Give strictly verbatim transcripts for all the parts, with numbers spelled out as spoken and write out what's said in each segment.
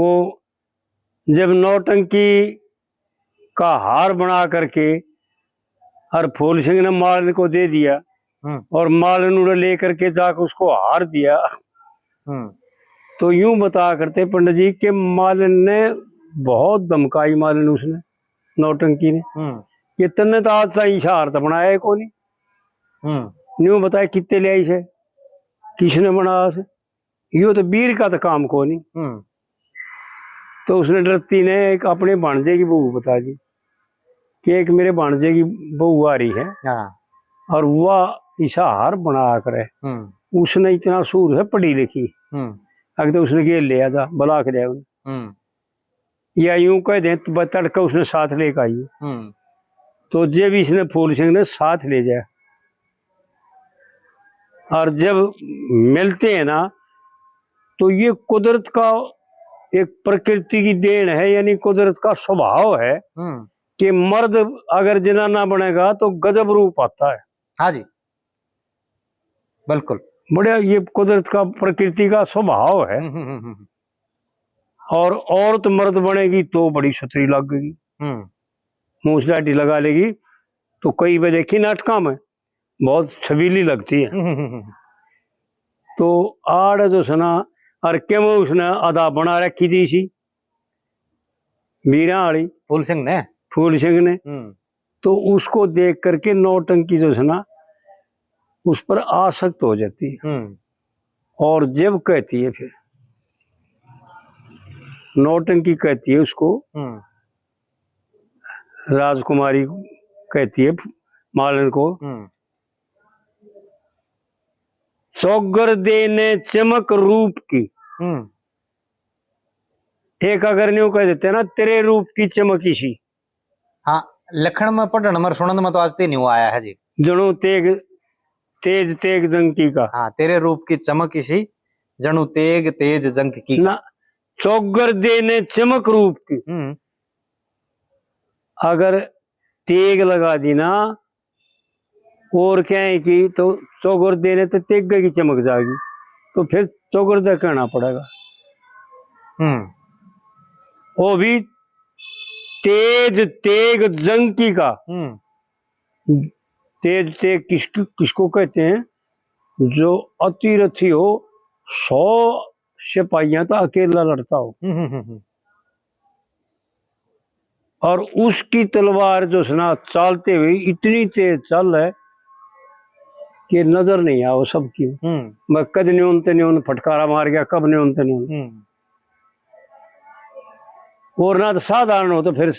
वो जब नौटंकी का हार बना करके और फूल सिंह ने मालन को दे दिया हम्म। और मालन उड़े लेकर के जाकर उसको हार दिया। हम्म। तो यूं बता करते पंडित जी कि मालन ने बहुत धमकाई, मालन उसने, नौटंकी ने, हम्म। कि तन्ने तो आज ताई इसा हार तो बनाया ही कोनी। हम्म। न्यू बताए कितने ले आई से, किसने बनाया से, यो तो बीर का तो काम कोनी। हम्म। तो उसने डरती ने एक अपने भाणजे की बहू बता दी कि एक मेरे भाणजे की बहू आ रही है हाँ। और वह इसा हार बनाया करे। हम्म। उसने इतना सूर है पढ़ी लिखी। हम्म। अगर तो उसने गेल लिया था, बुला के लिया उन्हें। हम्म। या यूं कह दें तो ब-, तड़के उसने साथ लेकर आई। हम्म। तो जब इसने फूल सिंह ने साथ ले जाया और जब मिलते हैं ना, तो ये कुदरत का एक प्रकृति की देन है, यानी कुदरत का स्वभाव है हम्म। कि मर्द अगर जनाना बनेगा तो गजब रूप आता है। हाँ जी, बिल्कुल। बड़ा ये कुदरत का, प्रकृति का स्वभाव है। हम्म, हम्म, हम्म, हम्म। और औरत मर्द बनेगी तो बड़ी सुथरी लगेगी, हम्म। मूछ दाढ़ी लगा लेगी। तो कई बार देखी नाटका में बहुत छबीली लगती है। हम्म, हम्म, हम्म। तो आड़ जो सना और क्यों उसने अदा बना रखी थी इसी बीरा वाली फूल सिंह ने। फूल सिंह ने। हम्म। तो उसको देख करके नौटंकी जो है ना, उस पर आसक्त हो जाती है। हम्म। और जब कहती है फिर, नौटंकी कहती है उसको, हम्म। राजकुमारी कहती है मालन को, हम्म। चौगर दे ने चमक रूप की। हम्म। एक अगर न्यू कह देते ना, तेरे रूप की चमक इसी। हाँ, लिखण में, पढ़ण में, सुणन में तो आज तक न्यू आया है जी। जणु तेग, तेज तेग जंकी का। हाँ, तेरे रूप की चमक इसी, जणु तेग तेज जंक की का। ना, चौगर दे ने चमक रूप की। हम्म। अगर तेग लगा दी ना, और क्या है कि तो चौगर दे ने तो तेग की चमक जाएगी, तो फिर चौगर दे कहना पड़ेगा। हम्म। वो भी तेज तेग जंकी का। हम्म। तेज तेग किसको, किसको कहते हैं? जो अतिरथी हो, सौ सिपाहियां तो अकेला लड़ता हो। हम्म, हम्म, हम्म, हम्म। और उसकी तलवार जो है ना, चालते हुए इतनी तेज चाल है कि नजर नहीं आओ सबकी। हम्म। मैं कद न्यून ते न्यून फटकारा मार गया, कब न्यून ते न्यून। हम्म। और ना तो साधारण हो तो फिर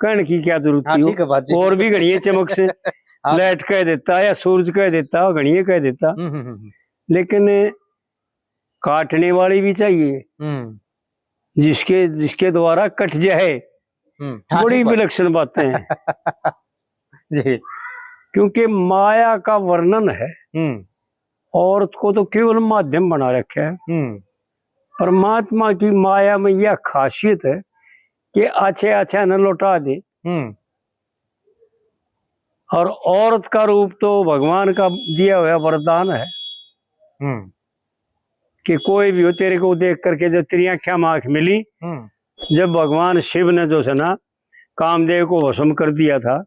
कहने की क्या जरूरत हाँ, थी? ठीक है बात जी। और भी घड़िए चमक से हाँ। लाइट कह देता या सूरज कह देता, घड़िए कह देता। हम्म, हम्म, हम्म। लेकिन काटने वाली भी चाहिए, हम्म। जिसके, जिसके द्वारा कट जाए। हम्म, हाँ, बड़ी ठीक बात। विलक्षण बातें हैं। जी। क्योंकि माया का वर्णन है। हम्म। औरत को तो केवल माध्यम बना रखा है। हम्म। परमात्मा की माया में यह खासियत है कि अच्छे अच्छे न लौटा दे। हम्म। और औरत का रूप तो भगवान का दिया हुआ वरदान है। हम्म। कि कोई भी हो, तेरे को देख करके जब तेरी आंख्या में आंख मिली, हम्म। जब भगवान शिव ने जो है ना कामदेव को भस्म कर दिया था,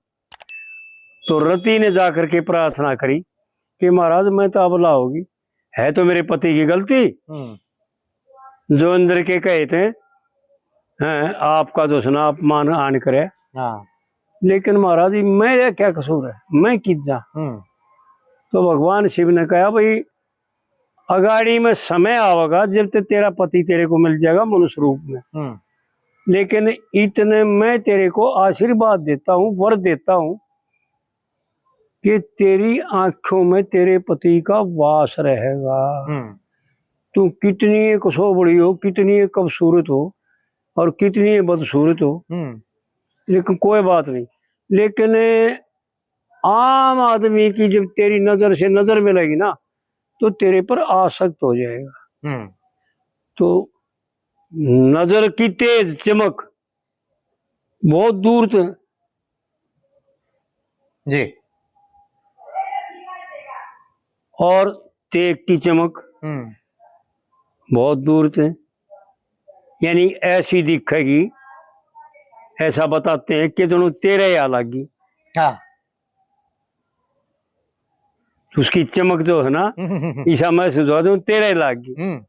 तो रति ने जा करके प्रार्थना करी कि महाराज, मैं तो अबला होगी, है तो मेरे पति की गलती, हम्म। जो इंद्र के कहे थे, हैं, आपका जो है ना अपमान आन करे। हाँ। लेकिन महाराज जी, मेरा क्या कसूर है, मैं कित जा? हम्म। तो भगवान शिव ने कहा, भाई, अगाड़ी में समय आवेगा जब ते तेरा पति तेरे को मिल जाएगा मनुष्य रूप में। हम्म। लेकिन इतने मैं तेरे को आशीर्वाद देता हूँ, वर देता हूँ कि तेरी आंखों में तेरे पति का वास रहेगा। हम्म। तू कितनी एक सोबड़ी हो, कितनी एक खूबसूरत हो और कितनी एक बदसूरत हो, हम्म। लेकिन कोई बात नहीं। लेकिन आम आदमी की जब तेरी नजर से नजर मिलेगी ना, तो तेरे पर आसक्त हो जाएगा। हम्म। तो नजर की तेज चमक बहुत दूर से, जी। और तेग की चमक हम्म। बहुत दूर से। यानी ऐसी दिखेगी, ऐसा बताते हैं कि दोनों तेरे या लागी। हाँ। उसकी चमक जो है ना, हम्म, हम्म, हम्म। ईसा महसूस हुआ तो तेरे लाग गई। हम्म।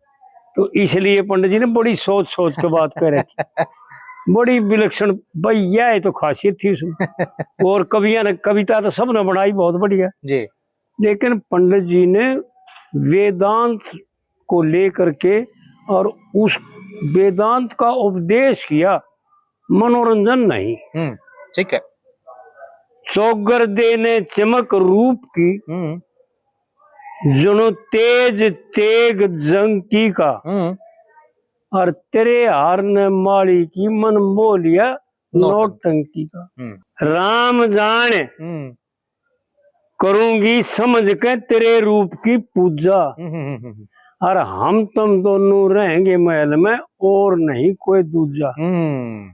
तो इसलिए पंडित जी ने बड़ी सोच सोच के बात कह रखी। बड़ी विलक्षण, भाई, यह तो खासियत थी उसमें। और कवियां ने, कविता तो सबने बनाई, बहुत बढ़िया। जी। लेकिन पंडित जी ने वेदांत को लेकर के और उस वेदांत का उपदेश किया, मनोरंजन नहीं। हम्म, ठीक है। चौगर देने चमक रूप की, हम्म। जनो तेज तेग जंकी का। हम्म। और तेरे हार ने माली की, मन मोह लिया नौटंकी। नौटंकी का। हम्म। राम जान हम्म। करूंगी समझ के तेरे रूप की पूजा। हम्म, हम्म, हम्म, हम्म। और हम तुम दोनों रहेंगे महल में, और नहीं कोई दूजा। हम्म।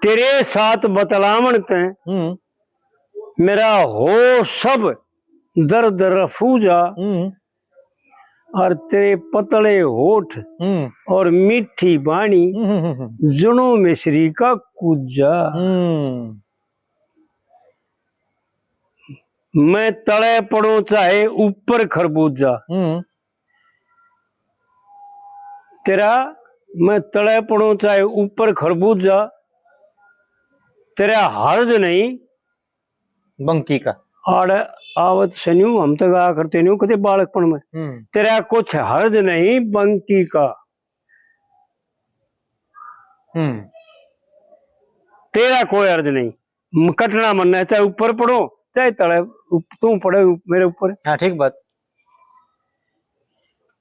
तेरे साथ बतलावण ते हम्म। मेरा हो सब दर्द रफूजा। हम्म। और तेरे पतले होठ हम्म। और मीठी बाणी हम्म, हम्म, हम्म। जुनू मिश्री का कूजा। हम्म। मैं तले पड़ूं चाहे ऊपर खरबूजा। हम्म। तेरा, मैं तले पड़ूं चाहे ऊपर खरबूजा, तेरा हर्ज नहीं बंकी का। आड़े आवत से न्यू हम तो गाया करते न्यू कदे बालकपण में। हम्म। तेरा कुछ हर्ज नहीं बंकी का। हम्म। तेरा कोई हर्ज नहीं। म-, कटना मन्ना है, चाहे ऊपर पड़ो, चाहे तले, उप-, तू पड़े उप-, मेरे ऊपर। हाँ, ठीक बात।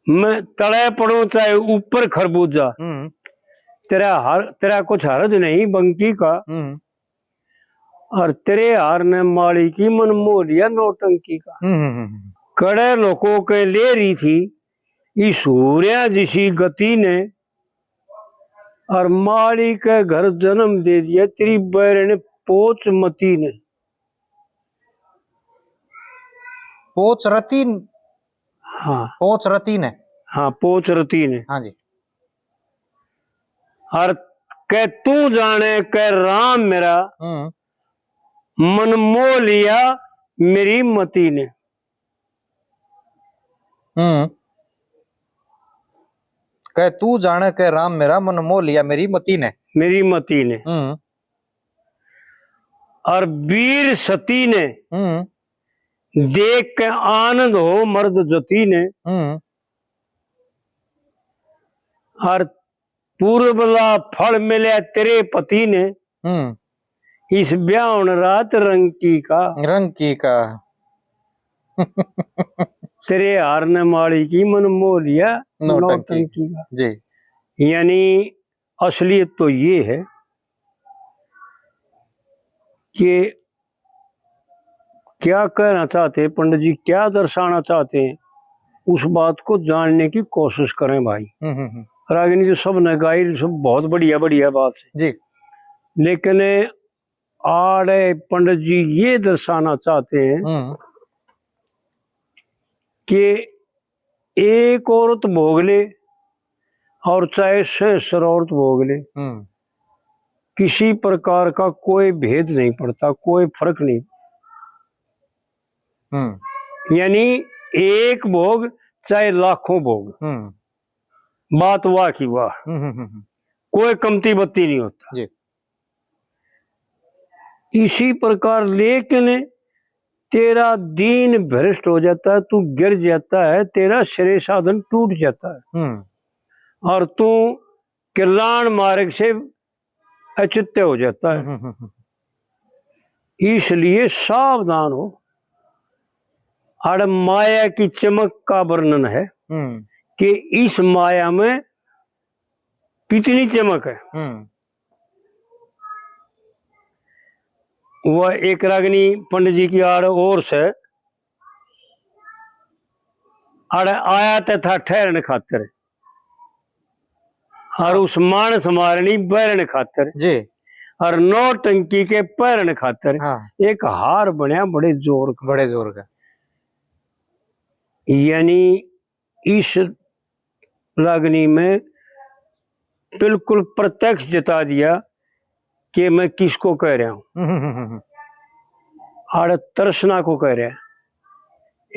मैं तले पड़ो, चाहे ऊपर खरबूजा। हम्म। तेरा हर, तेरा कुछ हर्ज नहीं बंकी का। हम्म। और तेरे हार ने माली की, मन मोह लिया नौटंकी का। हम्म, हम्म, हम्म। कड़े लोगों के ले रही थी इस हूरिया जिसी गति ने, और माली के घर जन्म दे दिया तेरी बैरन पोच मती ने। पोच रती न-, हाँ। पोच रती ने। हाँ, पोच रती ने। हाँ जी। और के तू जाने के राम मेरा, हम्म। मन मोह लिया मेरी मती ने। हम्म। के तू जाने के राम मेरा, मन मोह लिया मेरी मती ने। मेरी मती ने। हम्म। और वीर सती ने हम्म। देख के आनंद हो मर्द जती ने। हम्म। और पूर्वला फल मिले तेरे पति ने, हम्म। इस ब्याहण रात रंकी का। रंकी का। तेरे हार ने माली की, मन मोह लिया नौटंकी। नौटंकी का। जी। यानी असलियत तो ये है कि क्या कहना चाहते हैं पंडित जी, क्या दर्शाना चाहते हैं, उस बात को जानने की कोशिश करें भाई। हम्म, हम्म, हम्म। रागिनी तो सब ने गाई, सब बहुत बढ़िया, बढ़िया बात है। जी। लेकिन आड़े पंडित जी ये दर्शाना चाहते हैं हम्म। कि एक औरत भोग ले और चाहे सैंसर औरत भोग ले, हम्म। किसी प्रकार का कोई भेद नहीं पड़ता, कोई फर्क नहीं। हम्म। यानी एक भोग चाहे लाखों भोग, हम्म। बात वाह की वाह, हम्म, हम्म, हम्म, हम्म। कोई कमती बत्ती नहीं होता। जी। इसी प्रकार लेकिन तेरा दीन भ्रष्ट हो जाता है, तू गिर जाता है, तेरा श्रेय साधन टूट जाता है हम्म। और तू कल्याण मार्ग से अच्युत हो जाता है। हम्म, हम्म, हम्म। इसलिए सावधान हो। अड़ माया की चमक का वर्णन है हम्म। कि इस माया में कितनी चमक है। हम्म। वह एक रागनी पंडित जी की आड़ और से आड़े आया ते था ठहरने खातर, और उस मानस मारनी बैरण खातर, जी। और नौटंकी के पैरण खातर हाँ। एक हार बनया बड़े जोर का। बड़े जोर का। यानी इस रागनी में बिल्कुल प्रत्यक्ष जता दिया कि मैं किसको कह रहा हूँ। हम्म, हम्म, हम्म, हम्म। आड़े तृष्णा को कह रहा है।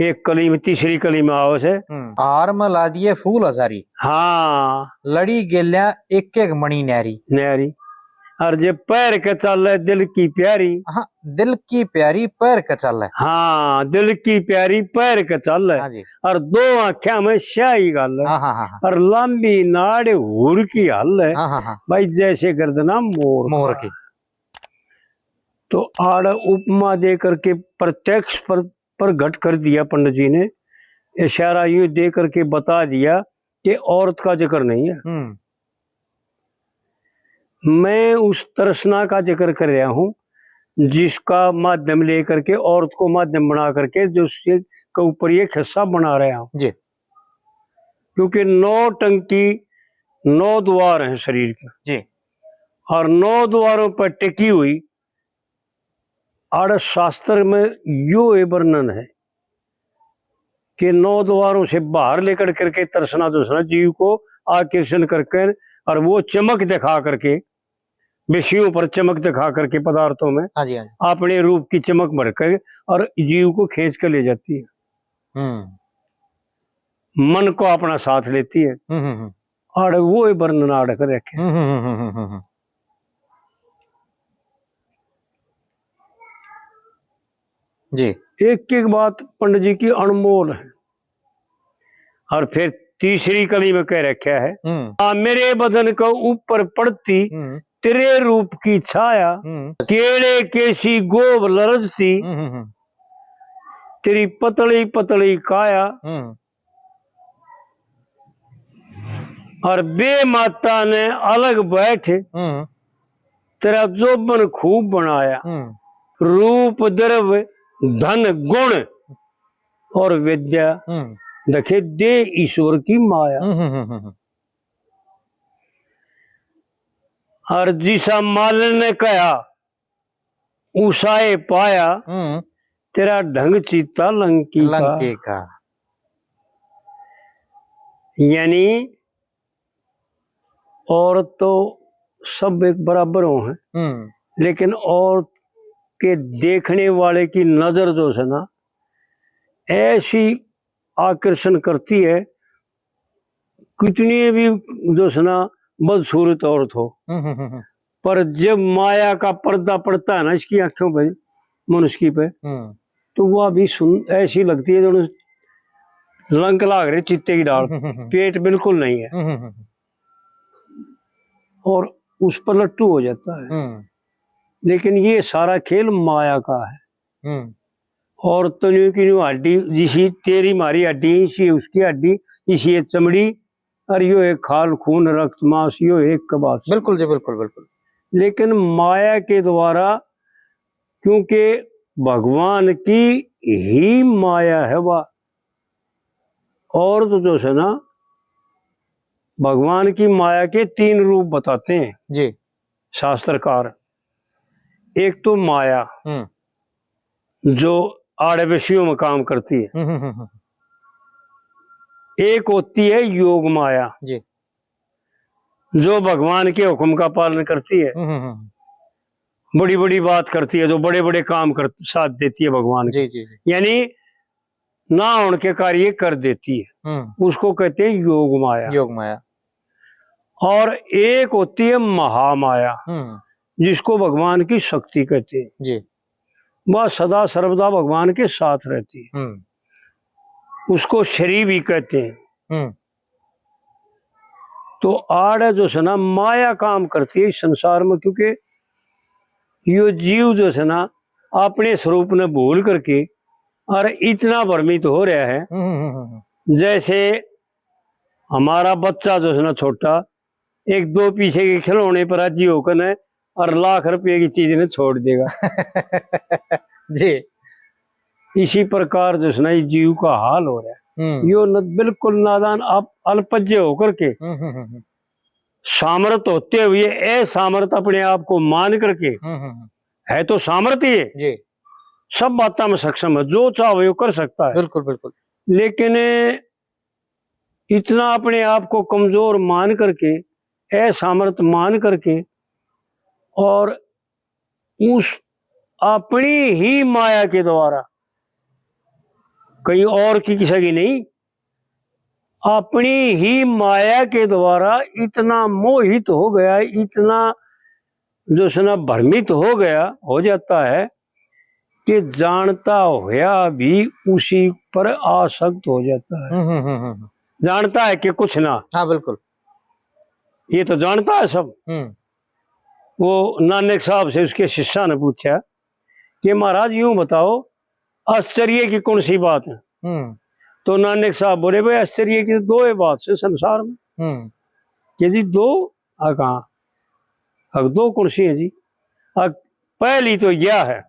एक कली में, तीसरी कली में आओ से। हम्म। हार में ला दिए फूल हजारी। हाँ। लड़ी गेल्या एक एक मणि न्यारी। न्यारी। और जे पैर के चाले दिल की प्यारी। हाँ, दिल की प्यारी पैर के चाले। हाँ, दिल की प्यारी पैर के चाले। हाँ जी। और दो आँख्या में स्याही गाले। हाँ, हाँ, हाँ, हाँ। और लंबी नाड़ हुर की हाले। हाँ, हाँ, हाँ। भाई, जैसे गर्दना मोर मोर का। की। तो आड़ उपमा दे करके प्रत्यक्ष पर, प्रगट कर दिया पंडित जी ने, इशारा यूं दे करके बता दिया कि औरत का जिक्र नहीं है। हम्म। मैं उस तृष्णा का जिक्र कर रहा हूं जिसका माध्यम लेकर के, औरत को माध्यम बना करके, जो उसके के ऊपर ये खिस्सा बना रहा हूं। जी। क्योंकि नौ टंकी, नौ द्वार हैं शरीर के। जी। और नौ द्वारों पर टिकी हुई आड़ शास्त्र में यो ए वर्णन है कि नौ द्वारों से बाहर लेकर करके तृष्णा, तृष्णा जीव को आकर्षण करके और वो चमक दिखा करके, विषयों पर चमक दिखा करके पदार्थों में हाँ जी, हाँ जी। अपने रूप की चमक भर कर और जीव को खींच कर ले जाती है। हम्म। मन को अपना साथ लेती है। हम्म, हम्म, हम्म। आड़ वो ए वर्णन आड़ कर रखे। हम्म, हम्म, हम्म, हम्म, हम्म, हम्म। जी। एक एक बात पंडित जी की अनमोल है। और फिर तीसरी कली में कह रखा है, हम्म। आ मेरे बदन के ऊपर पड़ती हम्म। तेरे रूप की छाया, हम्म। केले केसी गोब लरजती, हम्म, हम्म, हम्म। तेरी पतली पतली काया, हम्म। और बे माता ने अलग बैठ हम्म। तेरा जोबन खूब बनाया। हम्म। रूप द्रव्य धन गुण और विद्या हम्म। देखे दे ईश्वर की माया। हम्म, हम्म, हम्म, हम्म। और जिसा मालन ने कहा उसाए पाया, हम्म। तेरा ढंग चीता लंकी का। लंकी का। यानी औरत तो सब एक बराबर हो हैं, हम्म। लेकिन औरत के देखने वाले की नजर जो है ना, ऐसी आकर्षण करती है, कितनी भी जो है ना बदसूरत औरत हो, हम्म, हम्म, हम्म, हम्म। पर जब माया का पर्दा पड़ता है ना इसकी आंखों पे, मनुष्य की पे, हम्म। तो वह भी सुन, ऐसी लगती है जो लंक लाग रही चित्ते की डाल, हम्म, हम्म, हम्म। पेट बिल्कुल नहीं है हम्म, हम्म, हम्म। और उस पर लट्टू हो जाता है। हम्म। लेकिन ये सारा खेल माया का है। हम्म। और तन्यू की न्यू हड्डी, जिसी तेरी मारी हड्डी, इसी उसकी हड्डी, इसी ये चमड़ी, और यो एक खाल, खून, रक्त, मांस, यो एक कबास। बिल्कुल जी, बिल्कुल, बिल्कुल। लेकिन माया के द्वारा, क्योंकि भगवान की ही माया है वह। और तो जो है ना, भगवान की माया के तीन रूप बताते हैं जी। शास्त्रकार। एक तो माया, हम्म। जो आड़े विषयों में काम करती है। हम्म, हम्म, हम्म, हम्म। एक होती है योग माया, जी। जो भगवान के हुक्म का पालन करती है, हम्म, हम्म, हम्म। बड़ी-बड़ी बात करती है, जो बड़े-बड़े काम कर, साथ देती है भगवान के। जी, जी, जी। यानी ना होने के कार्य कर देती है, हम्म। उसको कहते हैं योग माया। योग माया। और एक होती है महामाया, हम्म। जिसको भगवान की शक्ति कहते हैं। जी। वह सदा सर्वदा भगवान के साथ रहती है, हम्म। उसको श्री भी कहते हैं। हम्म। तो आड़े जो है ना, माया काम करती है इस संसार में, क्योंकि यो जीव जो है ना, अपने स्वरूप ने भूल करके और इतना भ्रमित हो रहा है। हम्म, हम्म, हम्म, हम्म। जैसे हमारा बच्चा जो है ना छोटा, एक दो पैसे के खिलौने पर राजी होकर ने और लाख रुपए की चीज ने छोड़ देगा। जी। इसी प्रकार जो है ना, ये जीव का हाल हो रहा है। हम्म। यो न, बिल्कुल नादान, आप अल्पज्य होकर के, हम्म, हम्म, हम्म, हम्म। सामर्थ होते हुए असामर्थ अपने आप को मान करके, हम्म, हम्म, हम्म। है तो सामर्थ ही है, जी। सब बातों में सक्षम है, जो चाहे वो कर सकता है। बिल्कुल, बिल्कुल। लेकिन इतना अपने आप को कमजोर मान करके असामर्थ मान करके और उस अपनी ही माया के द्वारा, कहीं और की किसी की नहीं, अपनी ही माया के द्वारा इतना मोहित हो गया, इतना जो है ना भ्रमित हो गया, हो जाता है कि जानता होया भी उसी पर आसक्त हो जाता है। हम्म, हम्म, हम्म, हम्म। जानता है कि कुछ ना, हाँ, बिल्कुल। ये तो जानता है सब। हम्म। वो नानक साहब से उसके शिष्या ने पूछा कि महाराज, यूं बताओ, आश्चर्य की कौन सी बात है? हम्म। तो नानक साहब बोले, भाई, आश्चर्य की तो दो ही बात है संसार में। हम्म। कि जी, दो? आ, कहाँ? अब दो कौन सी है जी? आ, पहली तो यह है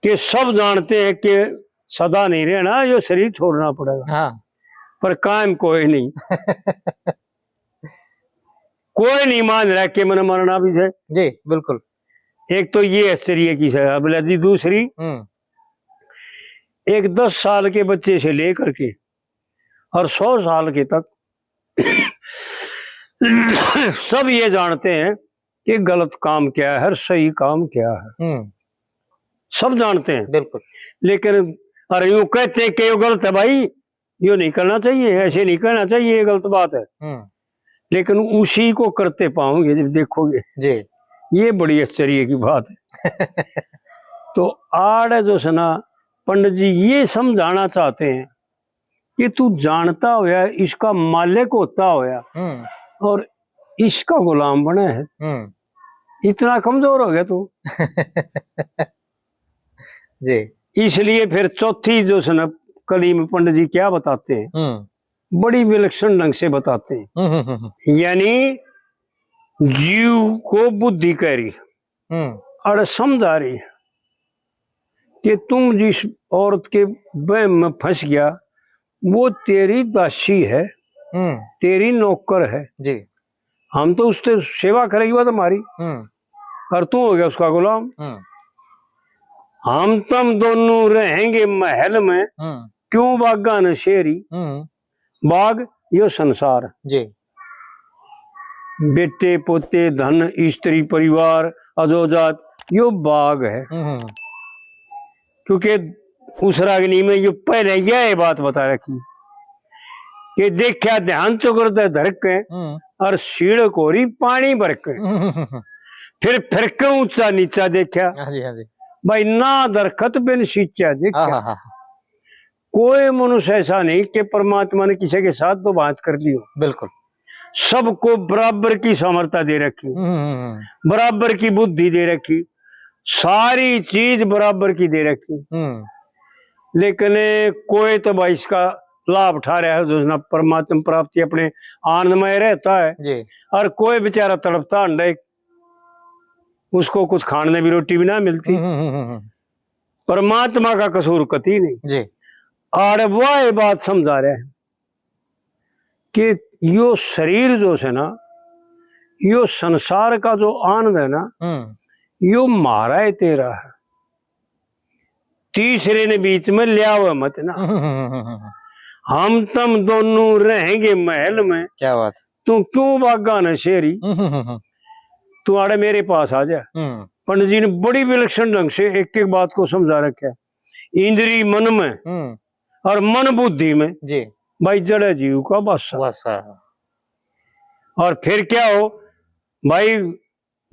कि सब जानते हैं कि सदा नहीं रहना, यो शरीर छोड़ना पड़ेगा। हाँ। पर कायम कोई नहीं। कोई नहीं मान रहा कि मैंने मरना भी है। जी, बिल्कुल। एक तो ये आश्चर्य की है। अब जी दूसरी, हम्म। एक दस साल के बच्चे से लेकर के और सौ साल के तक सब ये जानते हैं कि गलत काम क्या है और सही काम क्या है। हम्म। सब जानते हैं। बिल्कुल। लेकिन अरे यूं कहते हैं कि ये गलत है भाई, यो नहीं करना चाहिए, ऐसे नहीं करना चाहिए, ये गलत बात है। हम्म। लेकिन उसी को करते पाओगे जब देखोगे। जी। ये बड़ी आश्चर्य की बात है। तो आड़ जो है ना, पंडित जी ये समझाना चाहते हैं कि तू जानता होया, इसका मालिक होता होया हम्म। और इसका गुलाम बना है, हम्म। इतना कमजोर हो गया तू। जी। इसलिए फिर चौथी जो है ना, कली में पंडित जी क्या बताते हैं, हम्म। बड़ी विलक्षण ढंग से बताते हैं। हम्म, हम्म, हम्म, हम्म। यानी जीव को बुद्धि कह रही, हम्म। और समझा रही कि तुम जिस औरत के वहम में फंस गया, वो तेरी दासी है, हम्म। तेरी नौकर है। जी। हम तो उससे सेवा करेगी, वो तो हमारी, हम्म। और तू हो गया उसका गुलाम। हम्म। हम तम दोनों रहेंगे महल में, हम्म। क्यों बागा न शेरी? हम्म। बाग यो संसार। जी। बेटे, पोते, धन, स्त्री, परिवार, अजोजात, यो बाग है। हम्म। क्योंकि उस रागनी में यो पहले यह बात बता रखी कि देखा ध्यान चुकर दे धर के हम्म। और सीढ़ कोरी पानी भर के। हम्म। फिर फिर के ऊंचा नीचा देखा। हाँ जी, हाँ जी। भाई ना दरखत बिन सींचा देखा। हाँ, हाँ, हाँ। कोई मनुष्य ऐसा नहीं कि परमात्मा ने किसी के साथ दो बात कर ली हो। बिल्कुल। सबको बराबर की सामर्थ्य दे रखी, हम्म, हम्म, हम्म। बराबर की बुद्धि दे रखी, सारी चीज बराबर की दे रखी। हम्म। लेकिन कोई तो भाई इसका लाभ उठा रहा है, जो ना परमात्मा प्राप्ति अपने आनंद में रहता है। जी। और कोई बेचारा तड़पता अंडे, उसको कुछ खाने भी रोटी भी ना मिलती। हम्म, हम्म, हम्म, हम्म। परमात्मा का कसूर कती नहीं। जी। आड़े वह बात समझा रहे हैं कि यो शरीर जो है ना, यो संसार का जो आनंद है ना, हम्म। यो म्हारा है, तेरा है, तीसरे ने बीच में ल्यावे मत ना। हम्म, हम्म, हम्म, हम्म। हम तम दोनों रहेंगे महल में। क्या बात। तू क्यों बागा न शेरी? हम्म, हम्म, हम्म। तू आड़े मेरे पास आ जा। हम्म। पंडित जी ने बड़ी विलक्षण ढंग से एक एक बात को समझा रखा है। इंद्री मन में हम्म। और मन बुद्धि में जी। भाई जड़े जीव का वासा। वासा। और फिर क्या हो भाई,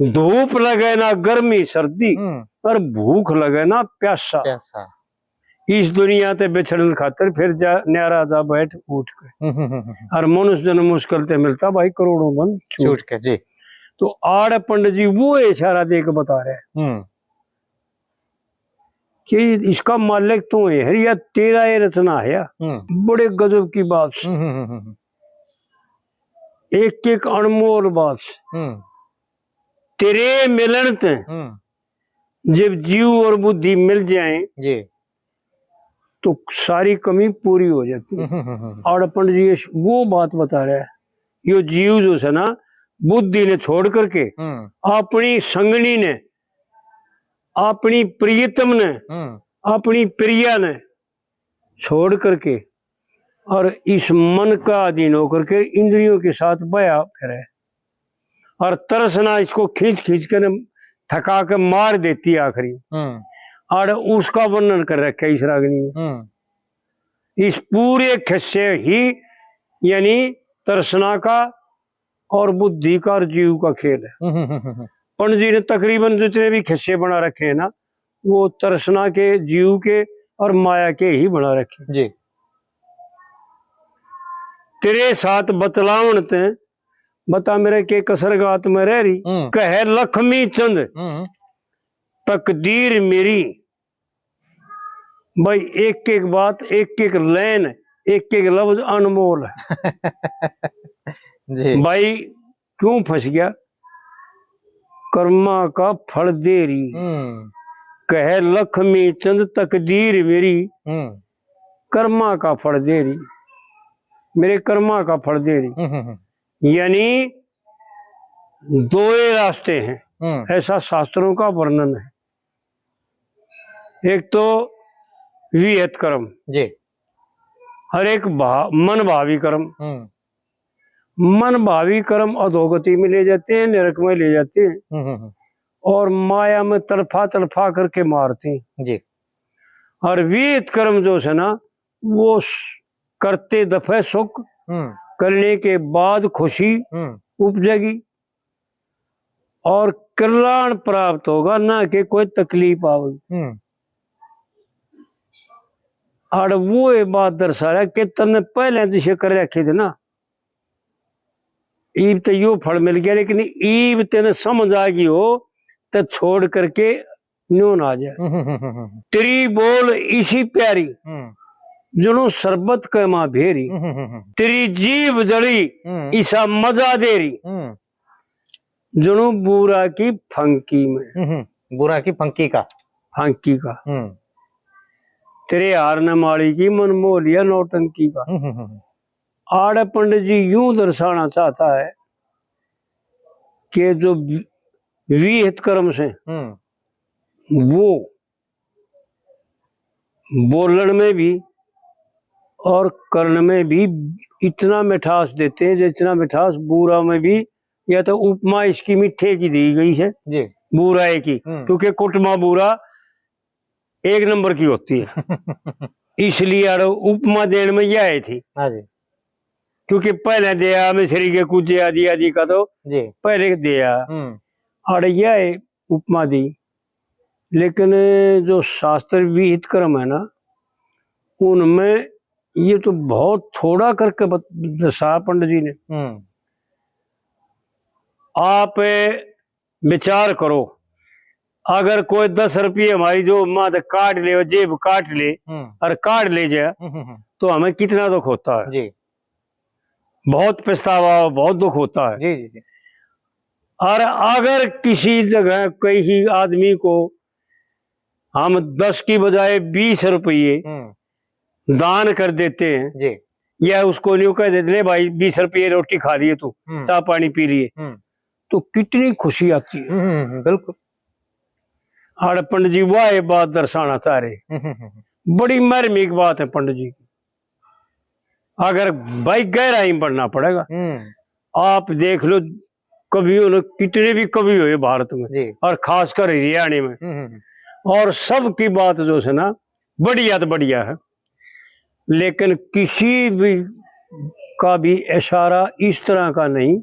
धूप लगे ना गर्मी सर्दी हम्म। और भूख लगे ना प्यासा। प्यासा। इस दुनिया ते बिछड़न खातर फिर जा न्यारा जा बैठ उठ के। हम्म, हम्म, हम्म, हम्म। और मनुष्य जन्म मुश्किल ते मिलता भाई, करोड़ों बंद छूट छूट के, जी। तो आड़ पंडित जी वो इशारा दे के बता रहे हैं हम्म। कि इसका मालिक तू है, हर या तेरा ये रचना है। हम्म। बड़े गजब की बात। हम्म, हम्म, हम्म, हम्म। एक एक अनमोल बात। हम्म। तेरे मिलन ते हम्म। जब जीव और बुद्धि मिल जाए जी। तो सारी कमी पूरी हो जाती है। हम्म, हम्म, हम्म। और पंडित जी ये वो बात बता रहे हैं, यो जीव जो है ना, बुद्धि ने छोड़ करके हम्म। अपनी संगनी ने, अपनी प्रियतम ने, हम्म। अपनी प्रिया ने छोड़ करके और इस मन का अधीन होकर के इंद्रियों के साथ बया फिरे। और तरसना इसको खींच खींच के न थका के मार देती है आखिरी। हम्म और उसका वर्णन कर रखे इस रागनी में। हम्म इस पूरे खिस्से ही यानी तरसना का और बुद्धि का और जीव का खेल है। हम्म हम्म हम्म हम्म पंडित जी ने तकरीबन जितने भी खिस्से बना रखे हैं ना, वो तरसना के, जीव के और माया के ही बना रखे हैं। जी तेरे साथ बतलावण ते बता मेरे के कसर गात में रह रही। हम्म कहे लक्ष्मी चंद हम्म तकदीर मेरी। भाई, एक एक बात, एक एक लाइन, एक एक लफ्ज अनमोल है। जी भाई, क्यों फंस गया? कर्मा का फल दे रही। हम्म कहे लक्ष्मी चंद तकदीर मेरी, हम्म कर्मा का फल दे रही, मेरे कर्मा का फल दे रही। हम्म हम्म यानी दो ही रास्ते हैं, हम्म ऐसा शास्त्रों का वर्णन है। एक तो विहित कर्म जी और एक भा, मन भावी कर्म। हम्म मन भावी कर्म अधोगति में ले जाते हैं, नरक में ले जाते हैं हम्म हम्म हम्म और माया में तड़फा तड़फा करके मारते हैं। जी और विहित कर्म जो है ना, वो स- करते दफे सुख, हम्म करने के बाद खुशी हम्म उपजेगी और कल्याण प्राप्त होगा, ना कि कोई तकलीफ आवेगी। हम्म और वो ये बात दर्शा रहा कि तन्ने पहले जिसे कर रखे थे ना, ईब तो यो फल मिल गया, लेकिन ईब तेने समझ आ गई हो तो छोड़ करके न्यू ना आ जाए। हम्म हम्म हम्म हम्म तेरी बोल इसी प्यारी, हम्म जणु शरबत के माँ भेरी। हम्म हम्म हम्म तेरी जीभ जड़ी, हम्म इसा मजा दे रही, हम्म जणु बूरा की फंकी में, हम्म हम्म बुरा की फंकी का फंकी का। हम्म तेरे हार ने माली की मन मोह लिया नौटंकी का। हम्म हम्म हम्म आड़े पंडित जी यूं दर्शाना चाहता है कि जो वि- विहित कर्म से हम्म वो बोलण में भी और करण में भी इतना मिठास देते हैं, जितना मिठास बूरा में भी, या तो उपमा इसकी मीठे की दी गई है जी बूरा की, हम्म क्योंकि कुटमा बूरा एक नंबर की होती है, इसलिए आड़े उपमा देण में यह आई थी। हाँ जी क्योंकि पहले दया मिश्री के कुछ आदि आदि का तो जी पहले दया हम्म आड़े यह है उपमा दी। लेकिन जो शास्त्र विहित कर्म है ना, उनमें ये तो बहुत थोड़ा करके बत- दर्शाया पंडित जी ने। हम्म आप विचार करो, अगर कोई दस रुपये हमारी जो माँ से काट ले, जेब काट ले हम्म और काट ले जाए, हम्म हम्म तो हमें कितना दुख होता है, जी बहुत पछतावा, बहुत दुख होता है। जी जी जी और अगर किसी जगह कहीं आदमी को हम दस की बजाय बीस रुपये हम्म दान कर देते हैं, जी या उसको न्यू कह देते, ले भाई, बीस रुपये रोटी खा लिए तू, हम्म चाय पानी पी लिए, हम्म तो कितनी खुशी आती है। हम्म हम्म हम्म, बिल्कुल आड़े पंडित जी वह ये बात दर्शाना चाह रहे। हम्म हम्म हम्म बड़ी मार्मिक बात है पंडित जी की। अगर भाई गहराई में पढ़ना पड़ेगा, हम्म आप देख लो, कवियों ने, कितने भी कवि हुए भारत में जी और खासकर हरियाणा में, हम्म हम्म और सबकी बात जो है ना, बढ़िया तो बढ़िया है, लेकिन किसी भी का भी इशारा इस तरह का नहीं,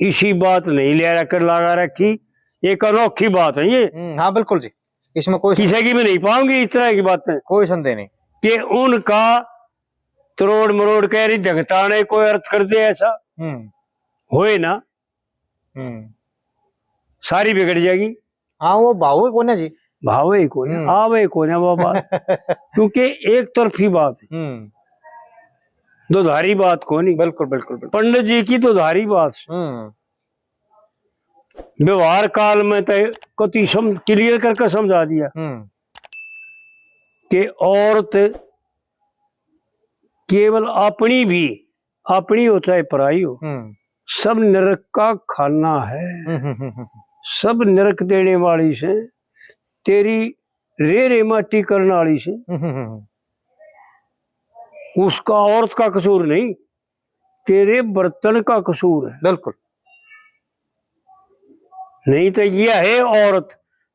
इसी बात नहीं ले रख लगा रखी। एक अनोखी बात है ये, हम्म, हाँ बिल्कुल जी, इसमें कोई किसी की भी नहीं पाऊंगी इस तरह की बातें कोई संदेह नहीं। कि उनका तरोड़ मरोड़ कह रही ढंगताने कोई अर्थ कर दे ऐसा हम्म होए ना, हम्म सारी बिगड़ जाएगी। हाँ, वो भाव ही कोने जी। भाव ही कोने, हम्म। आवे ही कोने वो बात, क्योंकि एक तरफी बात है, हम्म दुधारी बात कोनी। बिल्कुल बिल्कुल बिल्कुल। पंडित जी की दुधारी बात, हम्म व्यवहार काल में तो कति सम क्लियर करके समझा दिया हम्म कि औरत केवल अपनी भी, अपनी हो चाहे पराई हो, हम्म सब नरक का खाना है, हम्म हम्म हम्म सब नरक देने वाली से। तेरी रे रे माटी करने वाली से, हम्म हम्म हम्म उसका औरत का कसूर नहीं, तेरे बर्तन का कसूर है। बिल्कुल। नहीं तो यह है औरत,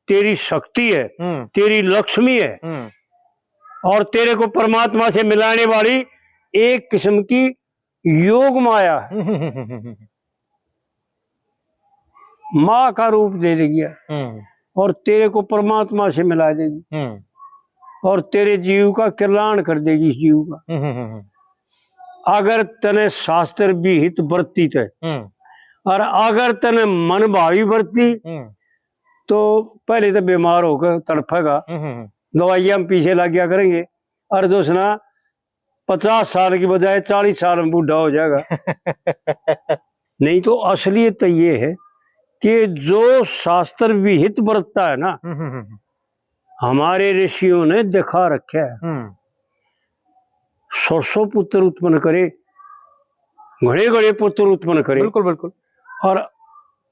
तेरी शक्ति है, हम्म। तेरी लक्ष्मी है, हम्म। और तेरे को परमात्मा से मिलाने वाली एक किस्म की योग माया है। हम्म। माँ का रूप दे देगी हम्म। और तेरे को परमात्मा से मिला देगी हम्म। और तेरे जीव का कल्याण कर देगी इस जीव का। हम्म। अगर तने शास्त्र विहित बरती ते हम्म। और अगर तने मन भावी बरती हम्म। तो पहले तो बीमार होकर तड़फेगा, हम्म। दवाइयाँ हम पीछे लग गया करेंगे और जो सुना पचास साल की बजाय चालीस साल में बूढ़ा हो जाएगा। नहीं तो असलियत तो ये है कि जो शास्त्र विहित बरतता है ना, हम्म, हम्म, हम्म। हमारे ऋषियों ने दिखा रखा है। हम्म। सौ सौ पुत्र उत्पन्न करे, घणे घणे पुत्र उत्पन्न करे, बिल्कुल, बिल्कुल। और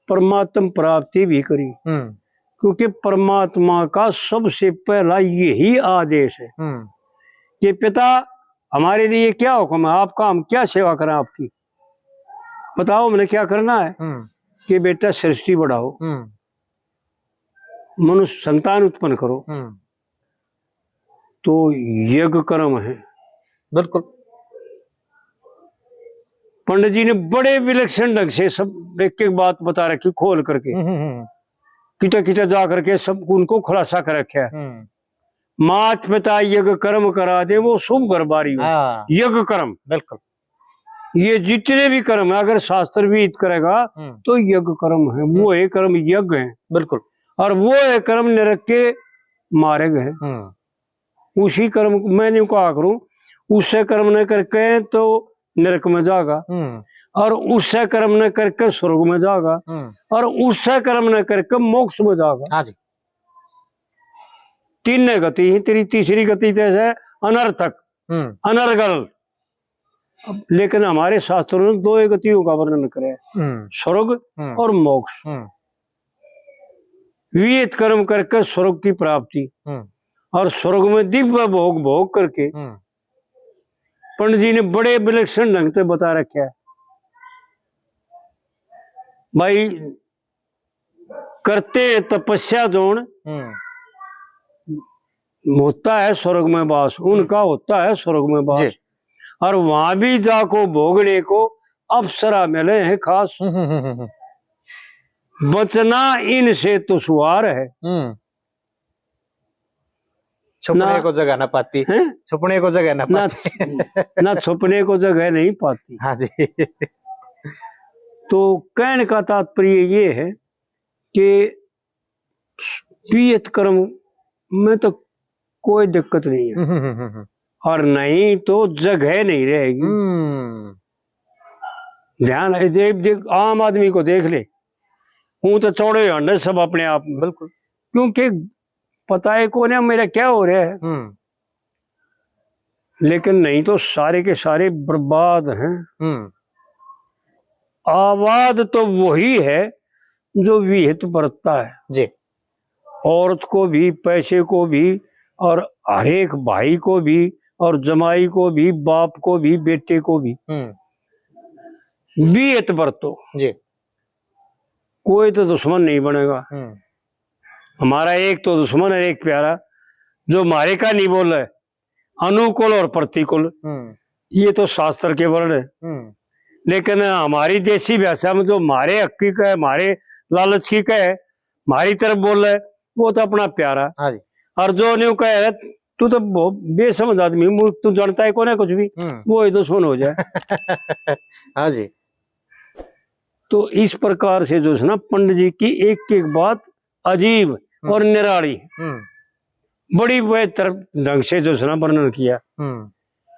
परमात्म प्राप्ति भी करी, हम्म। क्योंकि परमात्मा का सबसे पहला यही आदेश है हम्म। कि पिता, हमारे लिए क्या हुक्म है, आपका हम क्या सेवा करें आपकी, बताओ हमने क्या करना है। हम्म। कि बेटा सृष्टि बढ़ाओ, हम्म। मनुष्य संतान उत्पन्न करो, हम्म। तो यज्ञ कर्म है। बिल्कुल। पंडित जी ने बड़े विलक्षण ढंग से सब एक एक बात बता रखी खोल करके, हम्म, हम्म, हम्म। किटा किटा जा करके सब उनको खुलासा कर रखा है। हम्म। मात पिता यज्ञ कर्म करा दे, वो शुभ घर बारी हो। हाँ। यज्ञ कर्म। बिल्कुल। ये जितने भी कर्म है, अगर शास्त्र विहित करेगा, हम्म। तो यज्ञ कर्म है, वो हम्म। है कर्म यज्ञ है। बिल्कुल। और वो है कर्म नरक के मार्ग है। हम्म। उसी कर्म, मैं नहीं कहा करूं, उससे कर्म न करके तो नरक में जागा, हम्म। और उससे कर्म न करके स्वर्ग में जागा, हम्म। और उससे कर्म न करके मोक्ष में जागा। हाँ जी। तीन गति ही तेरी, तीसरी गति जैसे अनर्थक, हम्म। अनर्गल। अब लेकिन हमारे शास्त्रों ने दो ही गतियों का वर्णन करे, हम्म। स्वर्ग हम्म। और मोक्ष। हम्म। विहित कर्म करके स्वर्ग की प्राप्ति हम्म। और स्वर्ग में दिव्य भोग भोग करके हम्म। पंडित जी ने बड़े विलक्षण ढंग से बता रखा है। भाई, करते हैं तपस्या जोन, हम्म। होता है स्वर्ग में वास, उनका होता है स्वर्ग में वास। जी। और वहां भी जाको भोगने को अप्सरा मिले हैं खास। हम्म, हम्म, हम्म, हम्म। बचना इनसे दुश्वार है। हम्म। छुपने ना को जगह ना पाती। हैं? छुपने को जगह ना ना, पाती। ना छुपने को जगह नहीं पाती। हाँ जी। तो कहने का तात्पर्य ये है कि विहित कर्म में तो कोई दिक्कत नहीं है। हम्म, हम्म, हम्म, हम्म। और नहीं तो जगह नहीं रहेगी। हम्म। ध्यान है, देख, देख, आम आदमी को देख ले, वो तो चौड़े हंडे सब अपने आप में। बिल्कुल। क्योंकि पता है कौन है मेरा क्या हो रहा है। हम्म। लेकिन नहीं तो सारे के सारे बर्बाद हैं। हम्म। आबाद तो वही है जो विहित बरतता है। जी। औरत को भी, पैसे को भी, और हर एक भाई को भी, और जमाई को भी, बाप को भी, बेटे को भी। हम्म। विहित बरतो। जी। कोई तो दुश्मन नहीं बनेगा। हम्म। हमारा एक तो दुश्मन है, एक प्यारा, जो हमारे का नहीं बोले, अनुकूल और प्रतिकूल, हम्म। ये तो शास्त्र के वर्ण है। हम्म। लेकिन हमारी देसी भाषा में जो हमारे हक की कहे, हमारे लालच की कहे, हमारी तरफ बोले, वो तो अपना प्यारा। हाँ जी। और जो न्यू कहे, "तू तो बहुत बेसमझ आदमी, मू-, तू जानता है कौन है कुछ भी," हम्म। वो ही दुश्मन हो जाए। हाँ जी। तो इस प्रकार से जो है ना, पंडित जी की एक एक बात अजीब हम्म। और निराली, हम्म। बड़ी बेहतर ढंग से जो है ना वर्णन किया। हम्म।